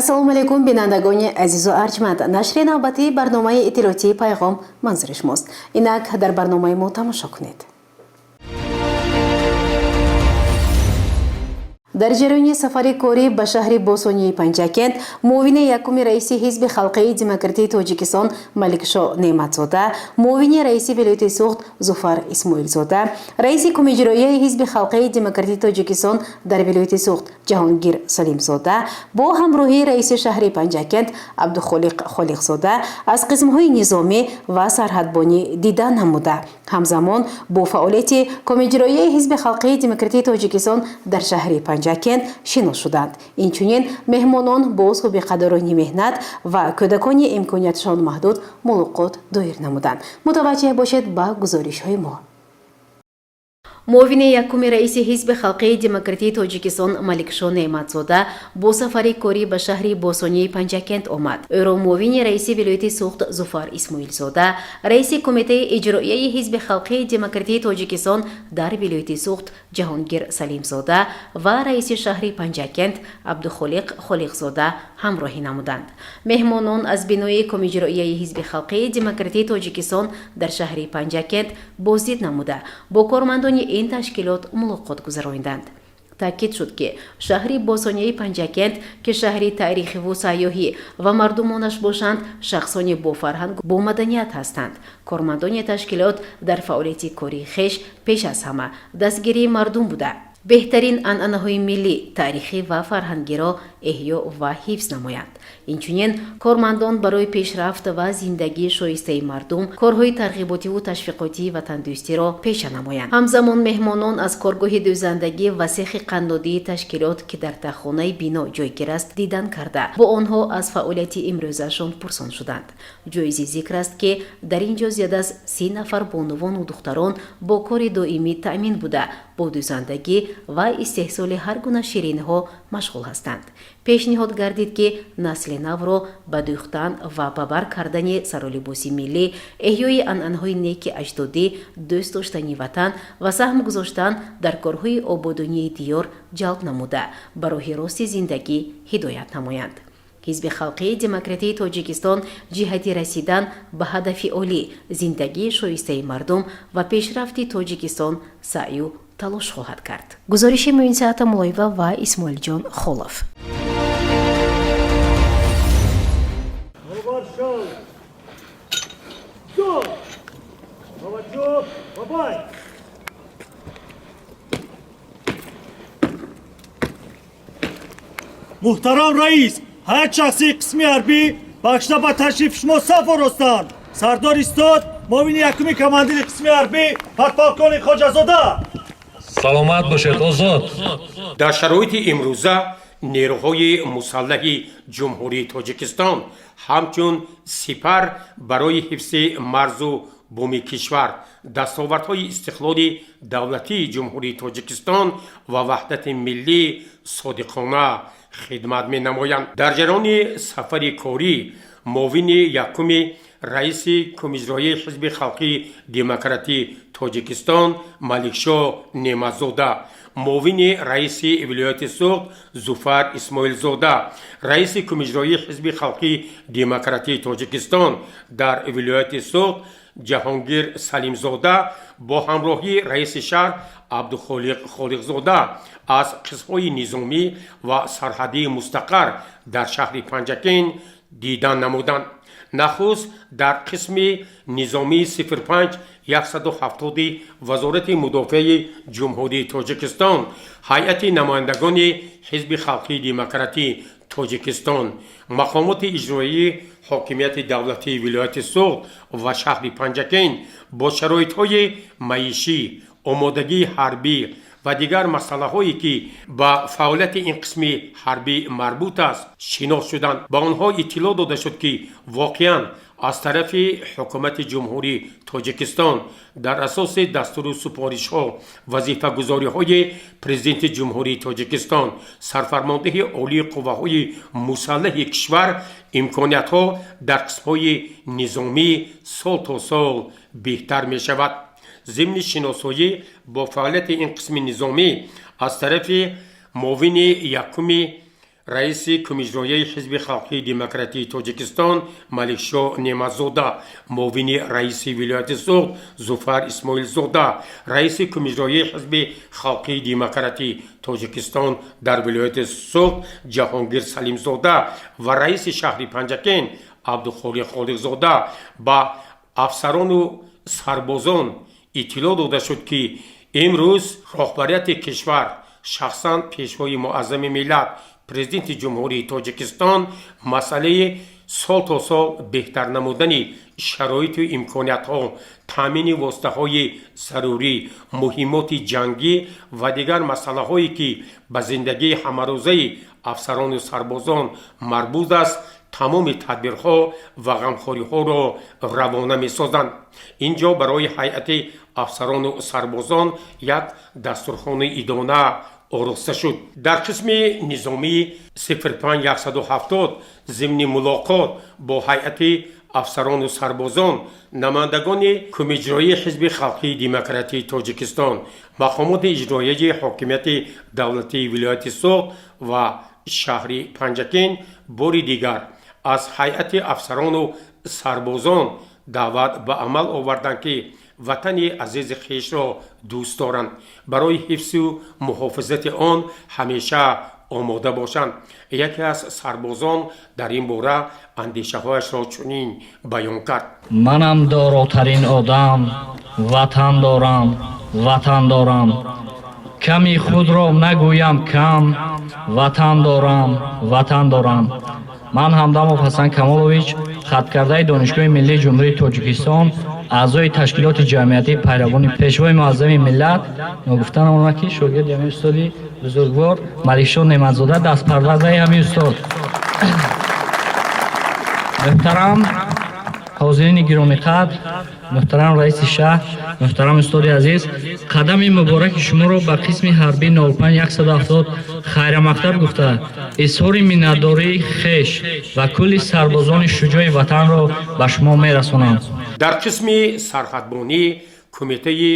Ассалому алайкум, бинандагони азизу арҷманд. Нашри навбатии барномаи иттилоотии «Пайғом» манзури шумост. Инак дар барномаи мо тамошо кунед. Дар ҷараёни сафари корӣ ба шаҳри босонии Панҷакент муовини якуми раиси Ҳизби халқии демократии Тоҷикистон Маликшо Неъматзода, муовини раиси вилояти Суғд Зуфар Исмоилзода, раиси Кумиҷроияи Ҳизби халқии демократии Тоҷикистон дар вилояти Суғд Ҷаҳонгир Салимзода бо ҳамроҳии раиси шаҳри Панҷакент Абдухолиқ Холиқзода аз қисмҳои низомӣ ва сарҳадбонӣ дидан намуда, ҳамзамон бо фаъолияти Комиҷроияи Ҳизби халқии демократии Тоҷикистон дар шаҳри Панҷакент шинос шуданд. Инчунин меҳмонон бо собиқадорони меҳнат ва кӯдакони имкониятшон маҳдуд мулоқот доир намуданд. Мутаваҷҷеҳ бошед ба гузоришҳои мо. Муовини якуми раиси Ҳизби халқии демократии Тоҷикистон Маликшо Неъматзода бо сафари корӣ ба шаҳри босонии Панҷакент омад. Ӯро муовини раиси вилояти Суғд Зуфар Исмоилзода, раиси Кумитаи иҷроияи Ҳизби халқии демократии Тоҷикистон дар вилояти Суғд Ҷаҳонгир Салимзода ва раиси шаҳри Панҷакент Абдухолиқ Холиқзода ҳамроҳӣ намуданд. Меҳмонон аз бинои Комиҷроияи Ҳизби халқии демократии Тоҷикистон дар шаҳри Панҷакент боздид намуда, бо кормандони ин ташкилот мулоқот гузарониданд. Таъкид шуд, ки шаҳри босонияи Панҷакент, ки шаҳри таърихиву сайёҳӣ ва мардумонаш бошанд шахсони бофарҳангу бомаданият ҳастанд, кормандони ташкилот дар фаъолияти кории хеш пеш аз ҳама дастгирии мардум буда, беҳтарин анъанаҳои миллӣ, таърихӣ ва фарҳангиро эҳё ва ҳифз намоянд. Инчунин кормандон барои пешрафт ва зиндагии шоистаи мардум корҳои тарғиботиву ташвиқотии ватандӯстиро пеша намоянд. Ҳамзамон меҳмонон аз коргоҳи дӯзандагӣ ва сехи қаннодии ташкилот, ки дар таххонаи бино ҷойгир аст, дидан карда, бо онҳо аз фаъолияти имрӯзаашон пурсон шуданд. Ҷоизи зикр аст, ки дар ин ҷо зиёда аз 30 нафар бонувону духтарон бо кори доимӣ таъмин буда, бо дӯзандагӣ ва истеҳсоли ҳар гуна ширинҳо машғул ҳастанд. Пешниҳод гардид, ки насли навро ба дӯхтан ва ба бар кардани саролибоси миллӣ, эҳёи анъанаҳои неки аҷдодӣ, дӯст доштани ватан ва саҳм гузоштан дар корҳои ободонии диёр ҷалб намуда, ба роҳи рости зиндагӣ ҳидоят намоянд. Ҳизби халқии демократии Тоҷикистон ҷиҳати расидан ба ҳадафи олӣ, зиндагии шоистаи мардум ва пешрафти Тоҷикистон саъю талош хоҳад кард. Гузориши Муинсаата Мулоева ва Исмоилҷон Холов. Муҳтарам раис, ҳайат шахсии қисми ҳарбӣ бахшида ба ташрифи шумо саф оростанд. Сардор истод, муовини якуми командири қисми ҳарбӣ подполковник Хоҷазода. Саломат бошед, озод. Дар шароити имрӯза нерӯҳои мусаллаҳи Ҷумҳурии Тоҷикистон ҳамчун сипар барои ҳифзи марзу буми кишвар, дастовардҳои истиқлоли давлатии Ҷумҳурии Тоҷикистон ва ваҳдати миллӣ содиқона хидмат менамоянд. Дар ҷараёни сафари корӣ муовини якуми раиси Кумиҷроии Ҳизби халқии демократии Тоҷикистон Маликшо Неъматзода, муовини раиси вилояти Суғд Зуфар Исмоилзода, раиси Кумиҷроии Ҳизби халқии демократии Тоҷикистон дар вилояти Суғд Ҷаҳонгир Салимзода бо ҳамроҳии раиси шаҳр Абдухолиқ Холиқзода аз қисмҳои низомӣ ва сарҳадии мустақар дар шаҳри Панҷакент дидан намуданд. Нахуст дар қисми низомии 05 170 Вазорати мудофиаи Ҷумҳурии Тоҷикистон ҳайати намояндагони Ҳизби халқии демократии Тоҷикистон, мақомоти иҷроии ҳокимияти давлатии вилояти Суғд ва шаҳри Панҷакент бо шароитҳои маишӣ, омодагии ҳарбӣ ва дигар масъалаҳое, ки ба фаъолияти ин қисми ҳарбӣ марбут аст, шинос шуданд. Ба онҳо иттилоъ дода шуд, ки воқеан аз тарафи Ҳукумати Ҷумҳурии Тоҷикистон дар асоси дастуру супоришҳо, вазифагузориҳои Президенти Ҷумҳурии Тоҷикистон, Сарфармондеҳи Олии Қувваҳои Мусаллаҳи кишвар имкониятҳо дар қисмҳои низомӣ сол то сол беҳтар мешавад. Зимни шиносоӣ бо фаъолияти ин қисми низомӣ аз тарафи муовини якуми Раиси Кумиҷроияи Ҳизби халқии демократии Тоҷикистон Маликшоҳ Неъматзода, муовини раиси вилояти Суғд Зуфар Исмоилзода, раиси Кумиҷроияи Ҳизби халқии демократии Тоҷикистон дар вилояти Суғд Ҷаҳонгир Салимзода ва раиси шаҳри Панҷакент Абдухолиқ Холиқзода ба афсарону сарбозон иттилоъ дода шуд, ки имрӯз роҳбарияти кишвар, шахсан Пешвои муаззами миллат, Президенти Ҷумҳурии Тоҷикистон масъалаи сол то сол беҳтар намудани шароиту имкониятҳо, таъмини воситаҳои зарурӣ, муҳиммоти ҷангӣ ва дигар масъалаҳое, ки ба зиндагии ҳамарӯзаи афсарону сарбозон марбут аст, тамоми тадбирҳо ва ғамхориҳоро равона месозанд. Ин ҷо барои ҳайати афсарону сарбозон як дастурхони идона ороста шуд. Дар қисми низомии 05170 зимни мулоқот бо ҳайати афсарону сарбозон намояндагони Кумиҷроии Ҳизби халқии демократии Тоҷикистон, мақомоти иҷроияи ҳокимияти давлатии вилояти Суғд ва шаҳри Панҷакент бори дигар аз ҳайати афсарону сарбозон даъват ба амал оварданд, ки ватани азизи хешро дӯст доранд, барои ҳифзу муҳофизати он ҳамеша омода бошанд. Яке аз сарбозон дар ин бора андешаҳояшро чунин баён кард: Манам доротарин одам, ватан дорам, ватан дорам, ками худро нагӯям кам, ватан дорам, ватан дорам. Ман Ҳамдамов Ҳасан Камолович, хаткардаи Донишгоҳи миллии Ҷумҳурии Тоҷикистон, аъзои ташкилоти ҷамъиятии пайравони Пешвои муаззами миллат, ногуфта намонад, ки шогирди ҳамин устоди бузургвор Маликшоҳ Неъматзода, дастпарвардаи ҳамин устод. Муҳтарам ҳозирини гиромиқадр, муҳтарам раиси шаҳр, муҳтарам устоди азиз, қадами мубораки шуморо ба қисми ҳарбии 05170 хайрамақдам гуфта, изҳори миннатдории хеш ва кулли сарбозони шуҷои ватанро ба шумо мерасонам. Дар қисми сарҳадбонӣ Кумитаи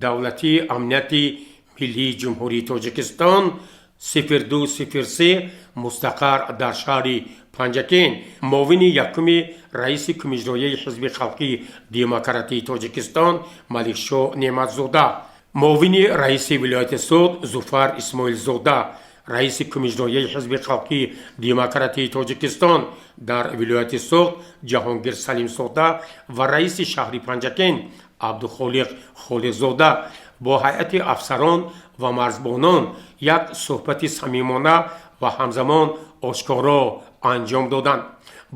давлатии амнияти миллии Ҷумҳурии Тоҷикистон 0203 мустақар дар шаҳри Панҷакент муовини якуми раиси Кумиҷроияи Ҳизби халқии демократии Тоҷикистон Маликшоҳ Неъматзода, муовини раиси вилояти Суғд Зуфар Исмоилзода, раиси Кумиҷроияи Ҳизби халқии демократии Тоҷикистон дар вилояти Суғд Ҷаҳонгир Салимзода ва раиси шаҳри Панҷакент Абдухолиқ Холиқзода бо ҳайати афсарон ва марзбонон як суҳбати самимона ва ҳамзамон ошкоро анҷом доданд.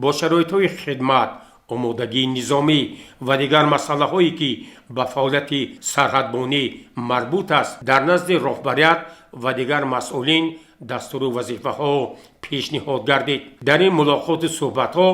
Бо шароитҳои хидмат, омодагии низомӣ ва дигар масъалаҳое, ки ба фаъолияти сарҳадбонӣ марбут аст, дар назди роҳбарият ва дигар масъулин дастуру вазифаҳо пешниҳод гардид. Дар ин мулоқоту суҳбатҳо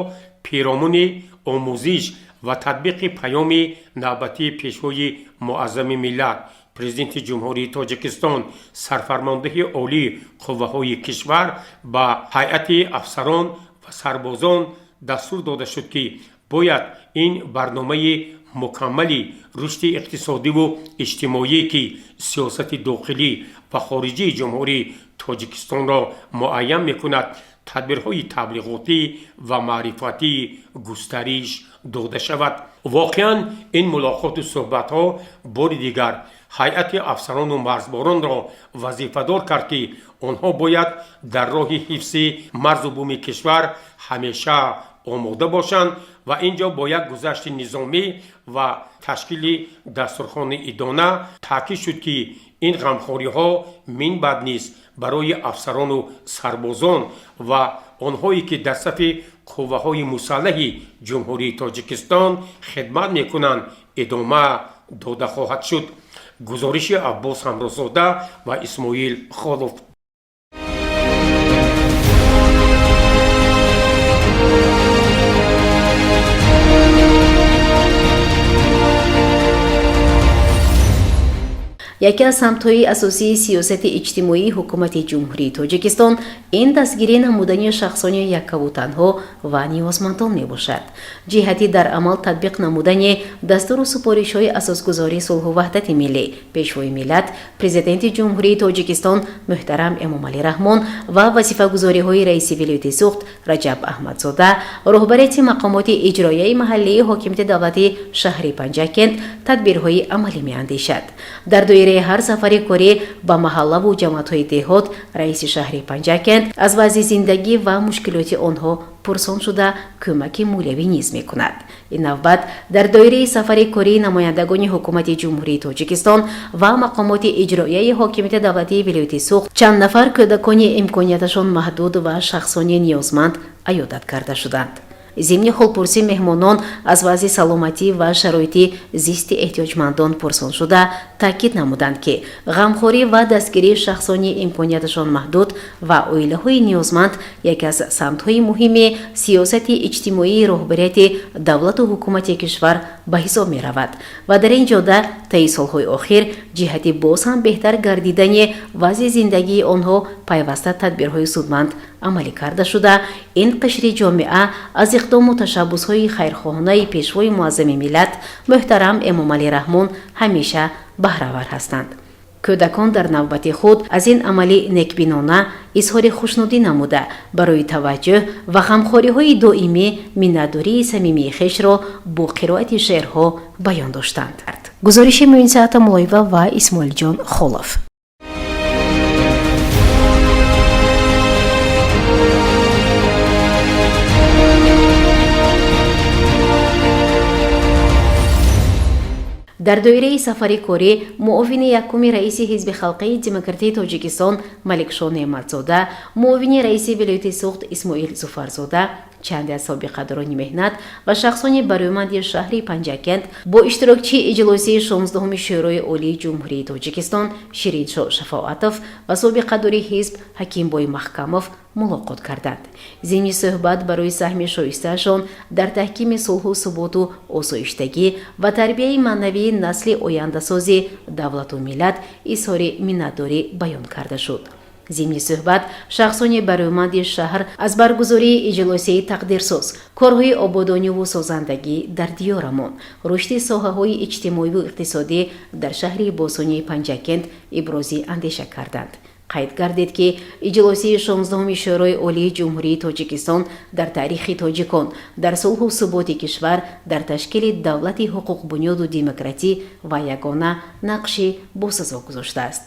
пиромуни омӯзиш ва татбиқи паёми навбатии Пешвои муаззами миллат, Президенти Ҷумҳурии Тоҷикистон, Сарфармондеҳи олии қувваҳои кишвар ба ҳайати афсарон ва сарбозон дастур дода шуд, ки бояд ин барномаи мукаммали рушди иқтисодиву иҷтимоие, ки сиёсати дохилӣ ва хориҷии Ҷумҳурии Тоҷикистонро муайян мекунад, тадбирҳои таблиғотӣ ва маърифатӣ густариш дода шавад. Воқеан, ин мулоқоту суҳбатҳо бори дигар ҳайати афсарону марзборонро вазифадор кард, ки онҳо бояд дар роҳи ҳифзи марзу буми кишвар ҳамеша омода бошанд ва ин ҷо бо як гузашти низомӣ ва ташкили дастурхони идона таъкид шуд, ки ин ғамхориҳо минбаъд низ барои афсарону сарбозон ва онҳое, ки дар сафи қувваҳои мусаллаҳи Ҷумҳурии Тоҷикистон хидмат мекунанд, идома дода хоҳад шуд. Гузориши Аббос Ҳамрозода ва Исмоил Холов. Яке аз самтҳои асосии сиёсати иҷтимоии ҳукумати Ҷумҳурии Тоҷикистон ин дастгирӣ намудани шахсони яккаву танҳо ва ниёзмандон мебошад. Ҷиҳати дар амал татбиқ намудани дастуру супоришҳои асосгузори сулҳу ваҳдати миллӣ, Пешвои миллат, Президенти Ҷумҳурии Тоҷикистон муҳтарам Эмомалӣ Раҳмон ва вазифагузориҳои раиси вилояти Суғд Раҷаб Аҳмадзода, роҳбарияти мақомоти иҷроияи маҳаллии ҳокимияти давлатии шаҳри Панҷакент тадбирҳои амалӣ меандешад. Дар доираи ҳар сафари корӣ ба маҳаллаву ҷамоатҳои деҳот раиси шаҳри Панҷакент аз вазъи зиндагӣ ва мушкилоти онҳо пурсон шуда, кӯмаки молиявӣ низ мекунад. Ин навбат дар доираи сафари кории намояндагони ҳукумати Ҷумҳурии Тоҷикистон ва мақомоти иҷроияи ҳокимияти давлатии вилояти Суғд чанд нафар кӯдакони имконияташон маҳдуд ва шахсони ниёзманд аёдат карда шуданд. Зимни ҳолпурсӣ меҳмонон аз вазъи саломатӣ ва шароити зисти эҳтиёҷмандон пурсон шуда, таъкид намуданд, ки ғамхорӣ ва дастгирии шахсони имконияташон маҳдуд ва оилаҳои ниёзманд яке аз самтҳои муҳими сиёсати иҷтимоии роҳбарияти давлату ҳукумати кишвар ба ҳисоб меравад ва дар ин ҷода таи солҳои охир ҷиҳати боз ҳам беҳтар гардидани вазъи зиндагии онҳо пайваста тадбирҳои судманд амалӣ карда шуда, ин қишри ҷомеа аз иқдому ташаббусҳои хайрхоҳонаи Пешвои муаззами миллат муҳтарам Эмомалӣ Раҳмон ҳамеша баҳравар ҳастанд. Кӯдакон дар навбати худ аз ин амали некбинона изҳори хушнудӣ намуда, барои таваҷҷӯҳ ва ғамхориҳои доимӣ миннатдории самимии хешро бо қироати шеърҳо баён доштанд. Гузориши Муинсаата Мулоева ва Исмоилҷон Холов. Дар доираи сафари корӣ муовини якуми раиси Ҳизби халқии демократии Тоҷикистон Маликшо Неъматзода, муовини раиси вилояти Суғд Исмоил Зуфарзода, чанде аз собиқадорони меҳнат ва шахсони барӯманди шаҳри Панҷакент бо иштирокчии иҷлосияи 16-уми Шӯрои Олии Ҷумҳурии Тоҷикистон Шириншо Шафоатов ва собиқадори ҳизб Ҳакимбой Маҳкамов мулоқот карданд. Зимни суҳбат барои саҳми шоистаашон дар таҳкими сулҳу суботу осоиштагӣ ва тарбияи маънавии насли ояндасози давлату миллат изҳори миннатдорӣ баён карда шуд. Зимни суҳбат шахсони барӯманди шаҳр аз баргузории иҷлосияи тақдирсоз, корҳои ободониву созандагӣ дар диёрамон, рушди соҳаҳои иҷтимоиву иқтисодӣ дар шаҳри босонии Панҷакент ибрози андеша карданд. Қайд гардид, ки иҷлосияи 16-уми Шӯрои Олии Ҷумҳурии Тоҷикистон дар таърихи тоҷикон, дар сулҳу суботи кишвар, дар ташкили давлати ҳуқуқбунёду демократӣ ва ягона нақши босазо гузоштааст.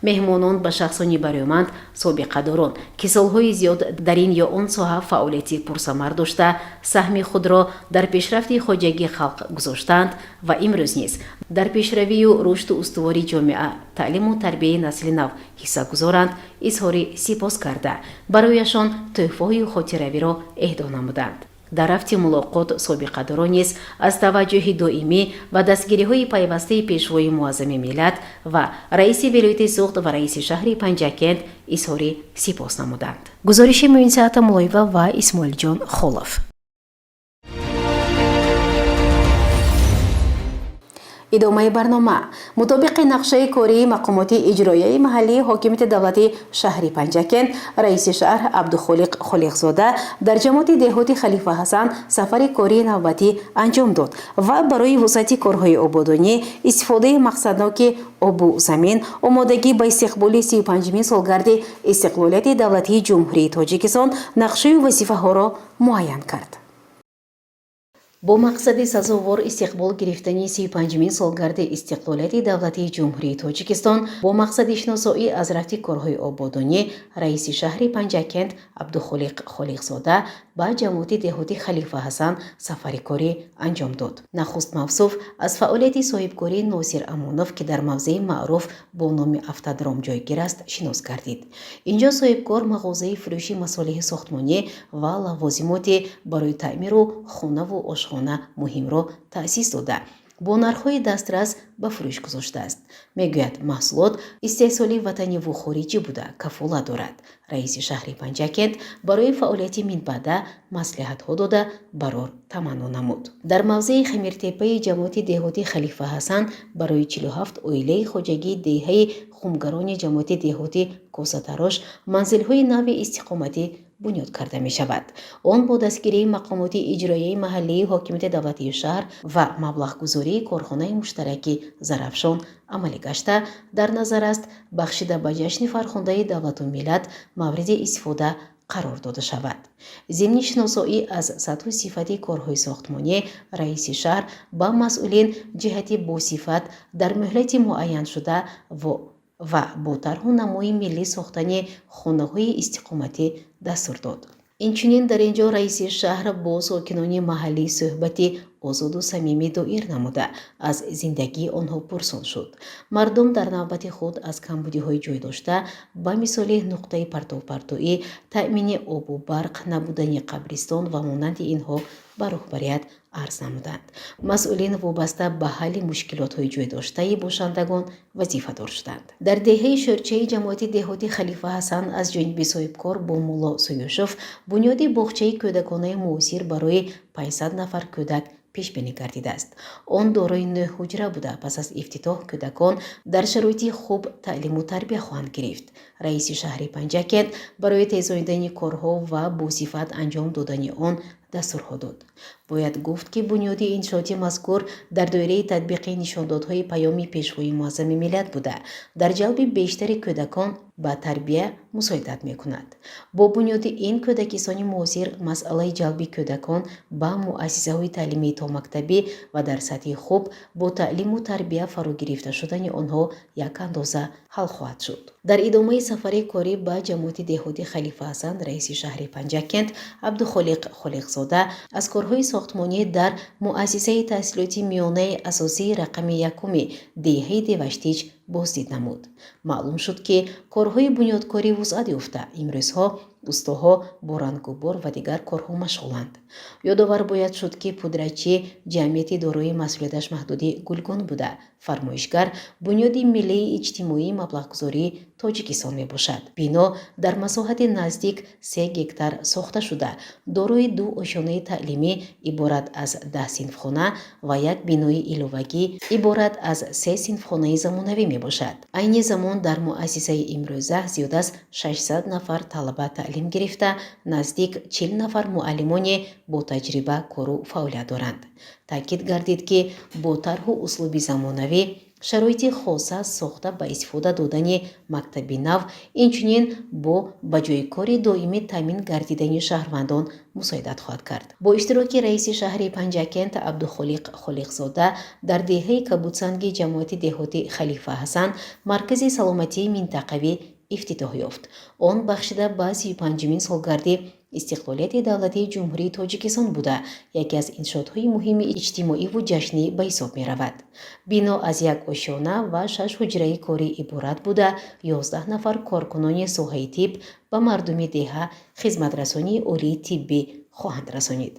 Меҳмонон ба шахсони барӯманд, собиқадорон, ки солҳои зиёд дар ин ё он соҳа фаъолияти пурсамар дошта, саҳми худро дар пешрафти хоҷагии халқ гузоштаанд ва имрӯз низ дар пешравию рушду устувори ҷомеа, таълиму тарбияи насли нав ҳисса гузоранд, изҳори сипос карда, барояшон тӯҳфаҳои хотиравиро эҳдо намуданд. Дар рафти мулоқот собиқадорон низ аз таваҷҷӯҳи доимӣ ва дастгириҳои пайвастаи Пешвои муаззами миллат ва раиси вилояти Суғд ва раиси шаҳри Панҷакент изҳори сипос намуданд. Гузориши Муинсаата Мулоева ва Исмоилҷон Холов. Идомаи барнома. Мутобиқи нақшаи кории мақомоти иҷроияи маҳаллии ҳокимияти давлатии шаҳри Панҷакент, раиси шаҳр Абдухолиқ Холиқзода дар ҷамоати деҳоти Халифа Ҳасан сафари кории навбатӣ анҷом дод ва барои вусъати корҳои ободонӣ, истифодаи мақсадноки обу замин, омодагӣ ба истиқболи 35-мин солгарди истиқлолияти давлатии Ҷумҳурии Тоҷикистон нақшаю вазифаҳоро муайян кард. Бо мақсади сазовор истиқбол гирифтани 35-мин солгарди истиқлолияти давлатии Ҷумҳурии Тоҷикистон, бо мақсади шиносоӣ аз рафти корҳои ободонӣ раиси шаҳри Панҷакент Абдухолиқ Холиқзода ба ҷамоати деҳоти Халифа Ҳасан сафари корӣ анҷом дод. Нахуст мавсуф аз фаъолияти соҳибкории Носир Амонов, ки дар мавзеи маъруф бо номи Автодром ҷойгир аст, шинос гардид. Инҷо соҳибкор мағозаи фурӯши масолеҳи сохтмонӣ ва лавозимоти барои таъмиру хонаву ошхона муҳимро таъсис дода. Бо нархҳои дастрас ба фурӯш гузоштааст. Мегӯяд, маҳсулот истеҳсоли ватаниву хориҷӣ буда, кафолат дорад. Раиси шаҳри Панҷакент барои фаъолияти минбаъда маслиҳатҳо дода, барор таманно намуд. Дар мавзеи Хамиртепаи ҷамоати деҳоти Халифа Ҳасан барои 47 оилаи хоҷагии деҳаи Хумгарони ҷамоати деҳоти Косатарош манзилҳои нави истиқоматӣ бунёд карда мешавад. Он бо дастгирии мақомоти иҷроияи маҳаллии ҳокимияти давлатии шаҳр ва маблағгузории корхонаи муштараки Зарафшон амалӣ гашта, дар назар аст, бахшида ба ҷашни фархундаи давлату миллат мавриди истифода қарор дода шавад. Зимни шиносоӣ аз сатҳу сифати корҳои сохтмонӣ, раиси шаҳр ба масъулин ҷиҳати босифат, дар муҳлати муайяншуда ва бо тарҳу намои миллӣ сохтани хонаҳои истиқоматӣ дастур дод. Инчунин дар ин ҷо раиси шаҳр бо сокинони маҳаллӣ суҳбати озоду самимӣ доир намуда, аз зиндагии онҳо пурсон шуд. Мардум дар навбати худ аз камбудиҳои ҷой дошта, ба мисоли нуқтаи партовпартоӣ, таъмини обу барқ, набудани қабристон ва монанди инҳо ба роҳбарият арз намуданд. Масъулин вобаста ба ҳалли мушкилотҳои ҷойдоштаи бошандагон вазифадор шуданд. Дар деҳаи Шӯрчаи ҷамоати деҳоти Халифа Ҳасан аз ҷониби соҳибкор Бомулло Суюшов бунёди боғчаи кӯдаконаи муосир барои 500 нафар кӯдак пешбинӣ гардидааст. Он дорои нӯҳ ҳуҷра буда, пас аз ифтитоҳ кӯдакон дар шароити хуб таълиму тарбия хоҳанд гирифт. Раиси шаҳри Панҷакент барои тезонидани корҳо ва босифат анҷом додани он дастурҳо дод. Бояд гуфт, ки бунёди иншооти мазкур дар доираи татбиқи нишондодҳои Паёми Пешвои муаззами миллат буда, дар ҷалби бештари кӯдакон ба тарбия мусоидат мекунад. Бо бунёди ин кӯдакистони муосир масъалаи ҷалби кӯдакон ба муассисаҳои таълимии томактабӣ ва дар сатҳи хуб бо таълиму тарбия фаро гирифта шудани онҳо як андоза ҳал хоҳад шуд. Дар идомаи сафари корӣ ба ҷамоати деҳоти Халифа Ҳасан раиси шаҳри Панҷакент Абдухолиқ Холиқзода аз корҳои сохтмонӣ дар муассисаи таҳсилоти миёнаи асосии рақами якуми деҳаи Деваштич боздид намуд. Маълум шуд, ки корҳои бунёдкорӣ вусъат ёфта, имрӯзҳо устоҳо бо рангубор ва дигар корҳо машғуланд. Ёдовар бояд шуд, ки пудрачӣ ҷамъияти дорои масъулияташ маҳдуди Гулгун буда, фармоишгар Бунёди миллии иҷтимоии маблағгузории Тоҷикистон мебошад. Бино дар масоҳати наздик 3 гектар сохта шуда, дорои ду ошёнаи таълимӣ иборат аз 10 синфхона ва як бинои иловагӣ иборат аз се синфхонаи замонавӣ мебошад. Айни замон дар муассисаи имрӯза зиёд аз 600 нафар талаба таълим гирифта, наздик 40 нафар муаллимони бо таҷриба кору фаъолият доранд. Таъкид гардид, ки бо тарҳу услуби замонавӣ, шароити хоса сохта ба истифода додани мактаби нав, инчунин бо ба ҷойи кори доимӣ таъмин гардидани шаҳрвандон мусоидат хоҳад кард. Бо иштироки раиси шаҳри Панҷакент Абдухолиқ Холиқзода дар деҳаи Кабудсанги ҷамоати деҳоти Халифа Ҳасан маркази саломатии минтақавӣ ифтитоҳ ёфт. Он бахшида ба 35-умин солгарди истиқлолияти давлатии Ҷумҳурии Тоҷикистон буда, яке аз иншоотҳои муҳими иҷтимоиву ҷашнӣ ба ҳисоб меравад. Бино аз як ошёна ва шаш ҳуҷраи корӣ иборат буда, 11 нафар коркунони соҳаи тиб ба мардуми деҳа хизматрасонии олии тиббӣ хоҳанд расонид.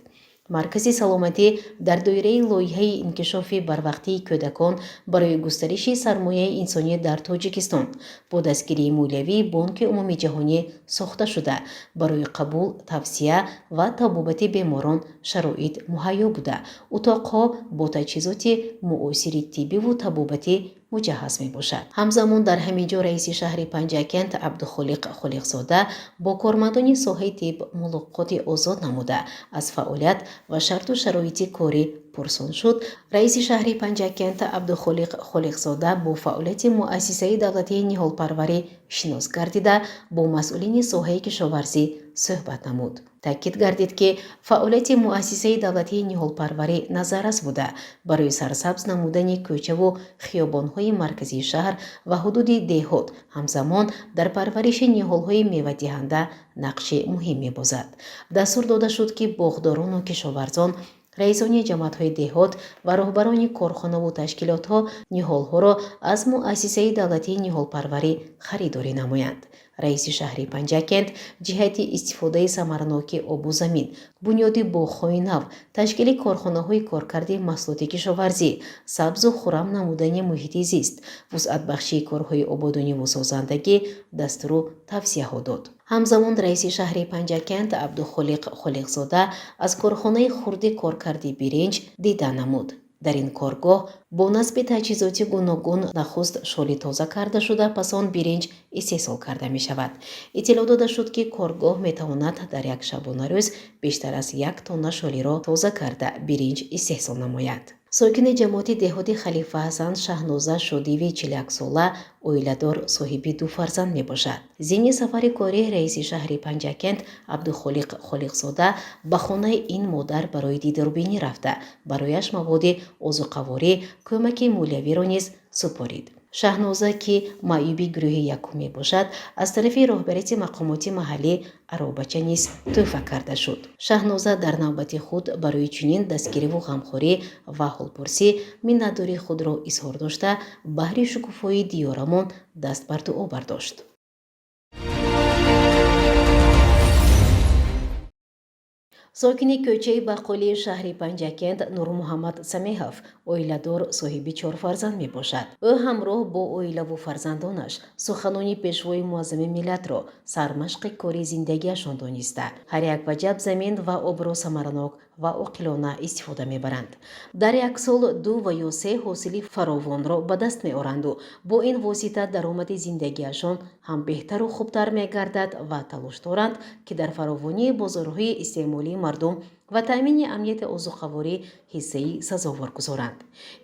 Маркази саломатӣ дар доираи лоиҳаи инкишофи барвақтии кӯдакон барои густариши сармояи инсонӣ дар Тоҷикистон бо дастгирии молиявии Бонки Умумиҷаҳонӣ сохта шуда, барои қабул, тавсия ва табобати беморон шароит муҳайё буда, утоқҳо бо таҷҳизоти муосири тиббиву табобатӣ муҷаҳҳаз мебошад. Ҳамзамон дар ҳамин ҷо раиси шаҳри Панҷакент Абдухолиқ Холиқзода бо кормандони соҳаи тиб мулоқоти озод намуда, аз фаъолият ва шарту шароити корӣ пурсон шуд. Раиси шаҳри Панҷакент Абдухолиқ Холиқзода бо фаъолияти муассисаи давлатии ниҳолпарварӣ шинос гардида, бо масъулини соҳаи кишоварзӣ суҳбат намуд. Таъкид гардид, ки фаъолияти муассисаи давлатии ниҳолпарварӣ назаррас буда, барои сарсабз намудани кӯчаву хиёбонҳои марказии шаҳр ва ҳудуди деҳот, ҳамзамон дар парвариши ниҳолҳои мевадиҳанда нақши муҳим мебозад. Дастур дода шуд, ки боғдорону кишоварзон, раисони ҷамоатҳои деҳот ва роҳбарони корхонаву ташкилотҳо ниҳолҳоро аз муассисаи давлатии ниҳолпарварӣ харидорӣ намоянд. Раиси шаҳри Панҷакент ҷиҳати истифодаи самараноки обу замин, бунёди боғҳои нав, ташкили корхонаҳои коркарди маҳсулоти кишоварзӣ, сабзу хуррам намудани муҳити зист, вусъатбахшии корҳои ободониву созандагӣ дастуру тавсияҳо дод. Ҳамзамон раиси шаҳри Панҷакент Абдухолиқ Холиқзода аз корхонаи хурди коркарди биринҷ дида намуд. Дар ин коргоҳ бо насби таҷҳизоти гуногун нахуст шоли тоза карда шуда, пас он биринҷ истеҳсол карда мешавад. Иттилоъ дода шуд, ки коргоҳ метавонад дар як шабонарӯз бештар аз як тонна шолиро тоза карда, биринҷ истеҳсол намояд. Сокини ҷамоати деҳоти Халифа Ҳасан Шаҳноза Шодиеви 41-сола, оиладор, соҳиби ду фарзанд мебошад. Зимни сафари корӣ раиси шаҳри Панҷакент Абдухолиқ Холиқзода ба хонаи ин модар барои дидорбинӣ рафта, барояш маводи озуқаворӣ, кӯмаки молиявиро низ супорид. Шаҳноза, ки маъюби гурӯҳи якум мебошад, аз тарафи роҳбарияти мақомоти маҳаллӣ аробача низ тӯҳфа карда шуд. Шаҳноза дар навбати худ барои чунин дастгириву ғамхорӣ ва ҳолпурсӣ миннатдории худро изҳор дошта, баҳри шукуфоии диёрамон даст бар дуо бардошт. Сокини кӯчаи Бақолии шаҳри Панҷакент Нурмуҳаммад Самеҳов оиладор, соҳиби чор фарзанд мебошад. Ӯ ҳамроҳ бо оилаву фарзандонаш суханони Пешвои муаззами миллатро сармашқи кори зиндагиашон дониста, ҳар як ваҷаб замин ва обро самаранок ва оқилона истифода мебаранд. Дар як сол ду ва ё се ҳосили фаровонро ба даст меоранду бо ин восита даромади зиндагиашон ҳам беҳтару хубтар мегардад ва талош доранд, ки дар фаровонии бозорҳои истеъмолии мардум ва таъмини амнияти озуқаворӣ ҳиссаи сазовор гузоранд.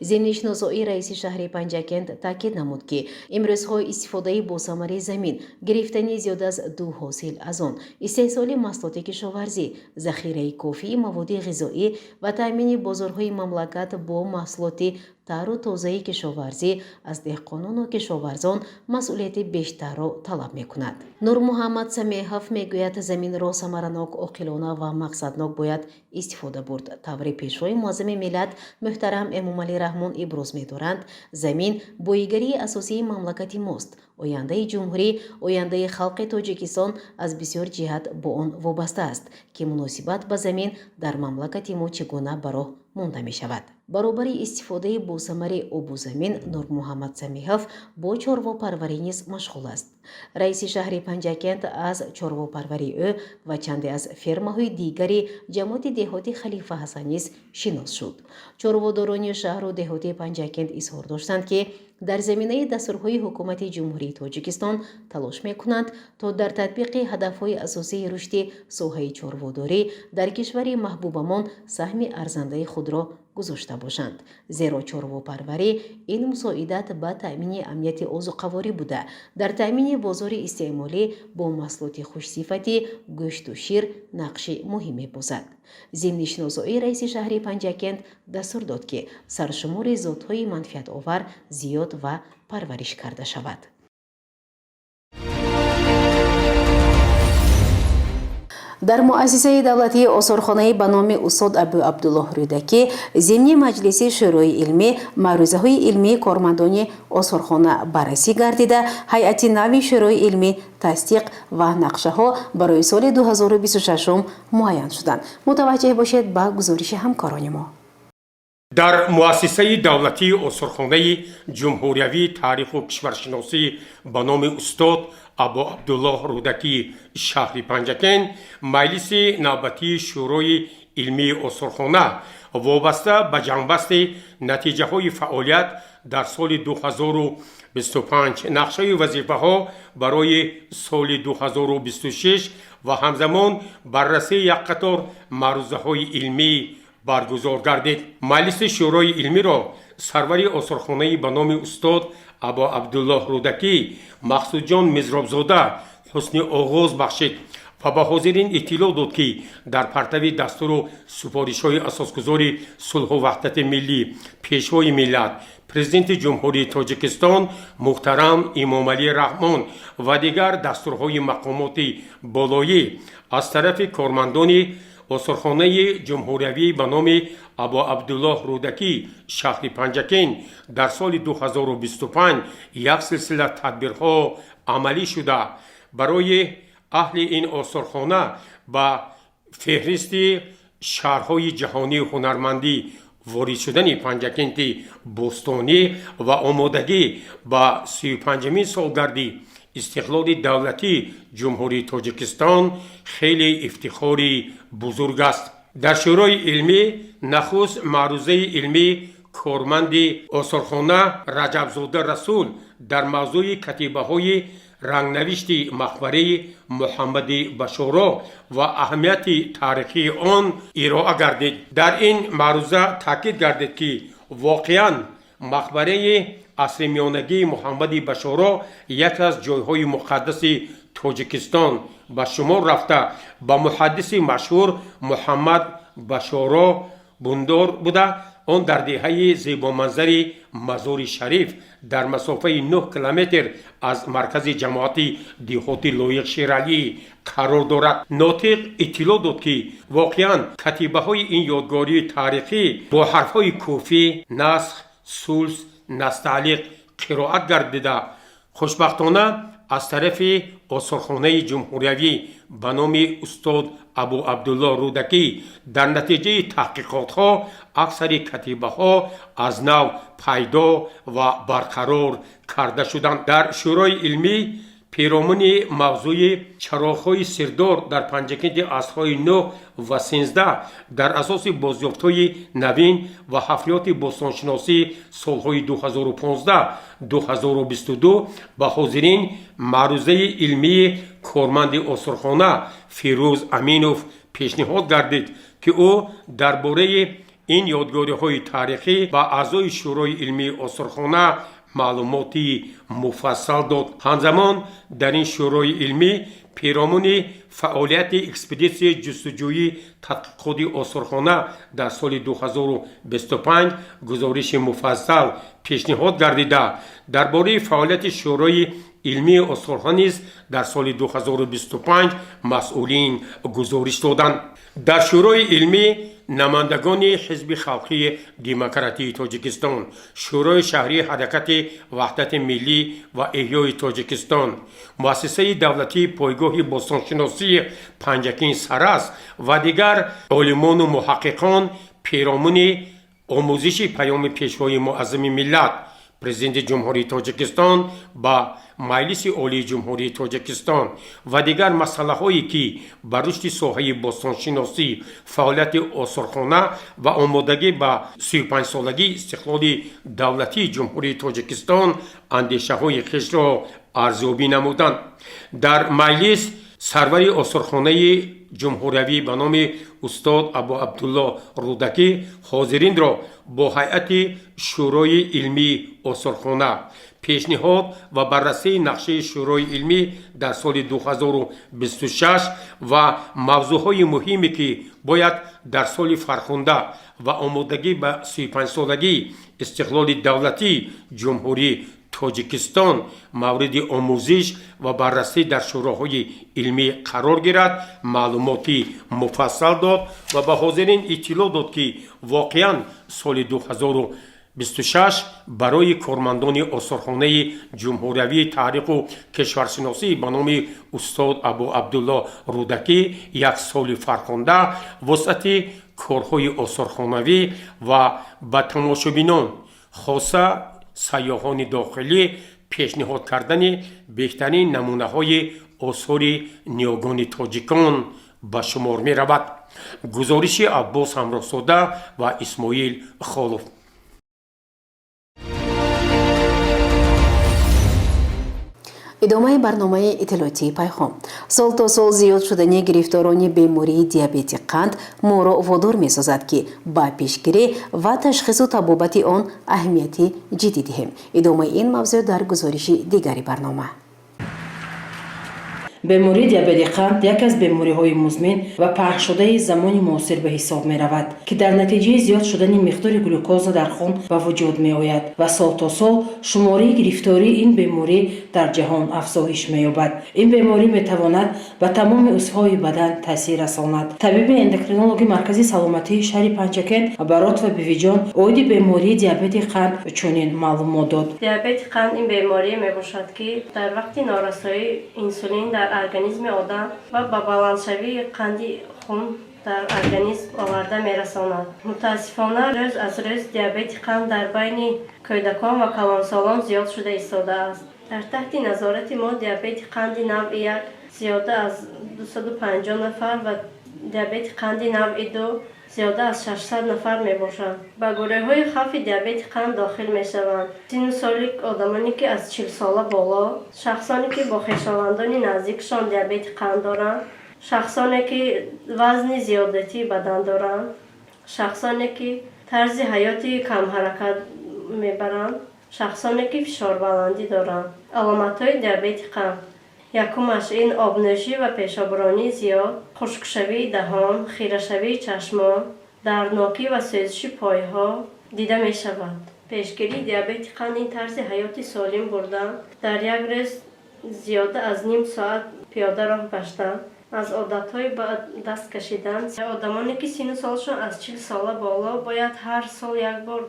Зимни шиносоӣ раиси шаҳри Панҷакент таъкид намуд, ки имрӯзҳо истифодаи босамари замин, гирифтани зиёд аз ду ҳосил аз он, истеҳсоли маҳсулоти кишоварзӣ, захираи кофии маводи ғизоӣ ва таъмини бозорҳои мамлакат бо маҳсулоти тару тозаи кишоварзӣ аз деҳқонону кишоварзон масъулияти бештарро талаб мекунад. Нурмуҳаммад Самеҳов мегӯяд, заминро самаранок, оқилона ва мақсаднок бояд истифода бурд. Таври Пешвои муаззами миллат муҳтарам Эмомалӣ Раҳмон иброз медоранд, замин боигарии асосии мамлакати мост. Ояндаи ҷумҳурӣ, ояндаи халқи Тоҷикистон аз бисёр ҷиҳат бо он вобаста аст, ки муносибат ба замин дар мамлакати мо чӣ гуна ба роҳ монда мешавад. Баробари истифодаи босамари обу замин Нурмуҳаммад Самиҳов бо чорвопарварӣ низ машғул аст. Раиси шаҳри Панҷакент аз чорвопарварии ӯ ва чанде аз фермаҳои дигари ҷамоати деҳоти Халифа Ҳасан низ шинос шуд. Чорводорони шаҳру деҳоти Панҷакент изҳор доштанд, ки дар заминаи дастурҳои Ҳукумати Ҷумҳурии Тоҷикистон талош мекунанд, то дар татбиқи ҳадафҳои асосии рушди соҳаи чорводорӣ дар кишвари маҳбубамон саҳми арзандаи худро гузошта бошанд. Зеро чорвопарварӣ ин мусоидат ба таъмини амнияти озуқаворӣ буда, дар таъмини бозори истеъмолӣ бо маҳсулоти хушсифати гӯшту шир нақши муҳим мебозад. Зимни шиносоӣ раиси шаҳри Панҷакент дастур дод, ки саршумори зотҳои манфиатовар зиёд ва парвариш карда шавад. Дар муассисаи давлатии осорхонаи ба номи устод Абу Абдуллоҳ Рӯдакӣ зимни маҷлиси шӯрои илмӣ маърӯзаҳои илмии кормандони осорхона баррасӣ гардида, ҳайати нави шӯрои илмӣ тасдиқ ва нақшаҳо барои соли 2026 муайян шуданд. Мутаваҷҷеҳ бошед ба гузориши ҳамкорони мо. Дар муассисаи давлатии осорхонаи ҷумҳуриявии таъриху кишваршиносӣ ба номи устод Абу Абдуллоҳ Рӯдакии шаҳри Панҷакент маҷлиси навбатии шӯрои илмии осорхона вобаста ба ҷамъбасти натиҷаҳои фаъолият дар соли 2025, нақшаи вазифаҳо барои соли 2026 ва ҳамзамон баррасии як қатор маърузаҳои илмӣ баргузор гардид. Маҷлиси шӯрои илмиро сарвари осорхонаи ба номи устод Абу Абдуллоҳ Рӯдакӣ Мақсудҷон Мизробзода ҳусни оғоз бахшид ва ба ҳозирин иттилоъ дод, ки дар партави дастуру супоришҳои асосгузори сулҳу ваҳдати миллӣ, Пешвои миллат, Президенти Ҷумҳурии Тоҷикистон муҳтарам Эмомалӣ Раҳмон ва дигар дастурҳои мақомоти болоӣ аз тарафи кормандони осорхонаи ҷумҳуриявӣ ба номи Абу Абдуллоҳ Рӯдакӣ шаҳри Панҷакент дар соли 2025 як силсила тадбирҳо амалӣ шуда. Барои аҳли ин осорхона ба феҳристи шаҳрҳои ҷаҳонии ҳунармандӣ ворид шудани Панҷакенти бостонӣ ва омодагӣ ба 35-умин солгарди истиқлоли давлатии Ҷумҳурии Тоҷикистон хеле ифтихори бузург аст. Дар шӯрои илмӣ нахуст маърузаи илмии корманди осорхона Раҷабзода Расул дар мавзӯи катибаҳои рангнавишти мақбараи Муҳаммади Башоро ва аҳамияти таърихии он ироа гардид. Дар ин маъруза таъкид гардид, ки воқеан мақбараи асри миёнагии Муҳаммади Башоро яке аз ҷойҳои муқаддаси Тоҷикистон ба шумор рафта, ба муҳаддиси машҳур Муҳаммад Башоро бундор буда, он дар деҳаи зебоманзари Мазори Шариф дар масофаи 9 километр аз маркази ҷамоати деҳоти Лоиқ Шералӣ қарор дорад. Нотиқ иттилоъ дод, ки воқеан катибаҳои ин ёдгории таърихӣ бо ҳарфҳои куфӣ, насх, сулс, настаълиқ қироат гардида, хушбахтона аз тарафи осорхонаи ҷумҳуриявӣ ба номи устод Абу Абдулло Рӯдакӣ дар натиҷаи таҳқиқотҳо аксари катибаҳо аз нав пайдо ва барқарор карда шуданд. Дар шӯрои илмӣ перомуни мавзӯи чароғҳои сирдор дар Панҷакенти асрҳои 9 ва 13 дар асоси бозёфтҳои навин ва ҳафриёти бостоншиносӣ солҳои 2015-2022 ба ҳозирин маърузаи илмии корманди осорхона Фирӯз Аминов пешниҳод гардид, ки ӯ дар бораи ин ёдгориҳои таърихӣ ба аъзои шӯрои илмии осорхона маълумоти муфассал дод. Ҳамзамон дар ин шӯрои илмӣ перомуни фаъолияти экспедитсияи ҷустуҷӯӣ тадқиқоти осорхона дар соли 2025 гузориши муфассал пешниҳод гардида, дар бораи фаъолияти шӯрои илмии осорхона низ дар соли 2025 масъулин гузориш доданд. Дар шӯрои илмӣ намояндагони Ҳизби халқии демократии Тоҷикистон, Шӯрои шаҳрии Ҳаракати ваҳдати миллӣ ва эҳёи Тоҷикистон, муассисаи давлатии пойгоҳи бостоншиносии Панҷакент Сарас ва дигар олимону муҳаққиқон перомуни омӯзиши паёми Пешвои муаззами миллат, Президенти Ҷумҳурии Тоҷикистон ба Маҷлиси Олии Ҷумҳурии Тоҷикистон ва дигар масъалаҳое, ки ба рушди соҳаи бостоншиносӣ, фаъолияти осорхона ва омодагӣ ба 35-солагии истиқлоли давлатии Ҷумҳурии Тоҷикистон андешаҳои хешро арзёбӣ намуданд. Дар маҷлис сарвари осорхонаи ҷумҳуриявӣ ба номи устод Абу Абдулло Рӯдакӣ ҳозиринро бо ҳайати шӯрои илмии осорхона, пешниҳод ва баррасии нақшаи шӯрои илмӣ дар соли 2026 ва мавзӯъҳои муҳиме, ки бояд дар соли фархунда ва омодагӣ ба 35-солагии истиқлоли давлатии Ҷумҳурии Тоҷикистон мавриди омӯзиш ва баррасӣ дар шӯроҳои илмӣ қарор гирад, маълумоти муфассал дод ва ба ҳозирин иттилоъ дод, ки воқеан соли 2026 барои кормандони осорхонаи ҷумҳуриявии таъриху кишваршиносӣ ба номи устод Абу Абдулло Рӯдакӣ як соли фархунда, вусъати корҳои осорхонавӣ ва ба тамошобинон, хоса сайёҳони дохилӣ, пешниҳод кардани беҳтарин намунаҳои осори ниёгони тоҷикон ба шумор меравад. Гузориши Аббос Ҳамроҳзода ва Исмоил Холов. Идомаи барномаи иттилоотии Пайғом. Сол то сол зиёд шудани гирифторони бемории диабети қанд моро водор месозад, ки ба пешгирӣ ва ташхису табобати он аҳамияти ҷиддӣ диҳем. Идомаи ин мавзӯъ дар гузориши дигари барнома. Бемории диабети қанд яке аз бемориҳои музмин ва паҳншудаи замони муосир ба ҳисоб меравад, ки дар натиҷаи зиёд шудани миқдори глюкоза дар хун ба вуҷуд меояд ва сол то сол шумораи гирифтории ин беморӣ дар ҷаҳон афзоиш меёбад. Ин беморӣ метавонад ба тамоми узвҳои бадан таъсир расонад. Табиби эндокринологи Маркази саломатии шаҳри Панҷакент Баротова Бивиҷон оиди бемории диабети қанд чунин маълумот дод. Диабети қанд ин беморие мебошад, ки дар вақти норасоии инсулин дар организми одам ва ба баландшавии қанди хун дар организм оварда мерасонад. Мутаассифона, рӯз аз рӯз диабети қанд дар байни кӯдакон ва калонсолон зиёд шуда истодааст. Дар таҳти назорати мо диабети қанди навъи 1 зиёда аз 250 нафар ва диабети қанди навъи 2 зиёда аз 600 нафар мебошанд. Ба гурӯҳҳои хавфи диабети қанд дохил мешаванд сину соли одамоне, ки аз 40 сола боло, шахсоне, ки бо хешовандони наздикшон диабети қанд доранд, шахсоне, ки вазни зиёдатии бадан доранд, шахсоне, ки тарзи ҳаёти камҳаракат мебаранд, шахсоне, ки фишорбаландӣ доранд. Аломатҳои диабети қанд: якумаш ин обнӯшӣ ва пешобронии зиёд, хушкшавии даҳон, хирашавии чашмон, дарднокӣ ва сӯзиши пойҳо дида мешавад. Пешгирии диабети қанд ин тарзи ҳаёти солим бурдан, дар як рӯз зиёда аз ним соат пиёда роҳ гаштан, аз одатҳои бад даст кашидан. Одамоне, ки сину солшон аз 40 сола боло, бояд ҳар сол як бор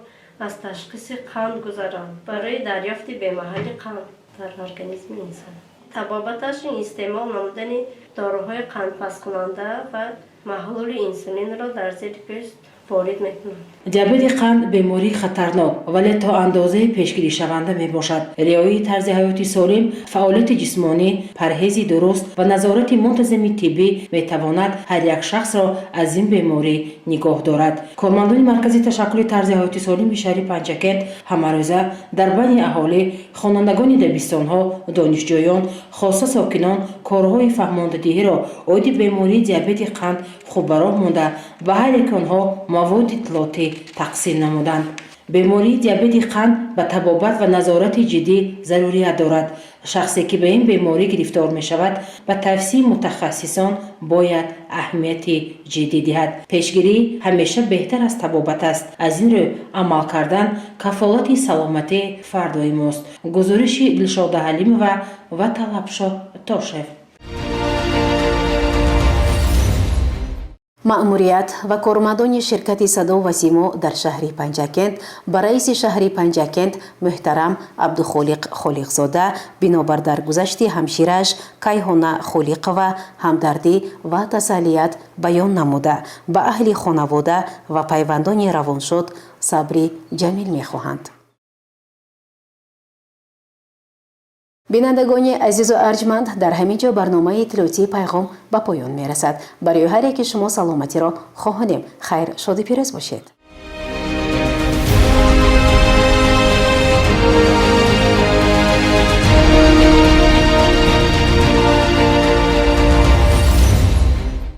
аз ташхиси қанд гузаранд барои дарёфти бемаҳали қанд дар организми инсон. Табобаташ ин истеъмол намудани доруҳои қандпасткунанда ва маҳлули инсулинро дар зери пӯст ворид мекунанд. Диабети қанд бемории хатарнок, вале то андозаи пешгиришаванда мебошад. Риояи тарзи ҳаёти солим, фаъолияти ҷисмонӣ, парҳези дуруст ва назорати мунтазами тиббӣ метавонад ҳар як шахсро аз ин беморӣ нигоҳ дорад. Кормандони Маркази ташаккули тарзи ҳаёти солими шаҳри Панҷакент ҳамарӯза дар байни аҳолӣ, хонандагони дабистонҳо, донишҷӯён, хоса сокинон корҳои фаҳмондадиҳиро оиди бемории диабети қанд хуб ба роҳ монда, ба ҳар яки онҳо маводи иттилоотӣ тақсим намуданд. Бемории диабети қанд ба табобат ва назорати ҷиддӣ зарурият дорад. Шахсе, ки ба ин беморӣ гирифтор мешавад, ба тавсияи мутахассисон бояд аҳамияти ҷиддӣ диҳад. Пешгирӣ ҳамеша беҳтар аз табобат аст. Аз ин рӯ амал кардан кафолати саломатии фардои мост. Гузориши Дилшода Ҳалимова ва Талабшо Тошев. Маъмурият ва кормандони ширкати Садо ва Симо дар шаҳри Панҷакент ба раиси шаҳри Панҷакент муҳтарам Абдухолиқ Холиқзода бинобар даргузашти ҳамшираш Кайҳона Холиқова ҳамдардӣ ва тасаллият баён намуда, ба аҳли хонавода ва пайвандони равоншод сабри ҷамил мехоҳанд. Бинандагони азизу арҷманд, дар ҳамин ҷо барномаи иттилоотии Пайғом ба поён мерасад. Барои ҳар яки шумо саломатиро хоҳонем. Хайр, шоду пирӯз бошед.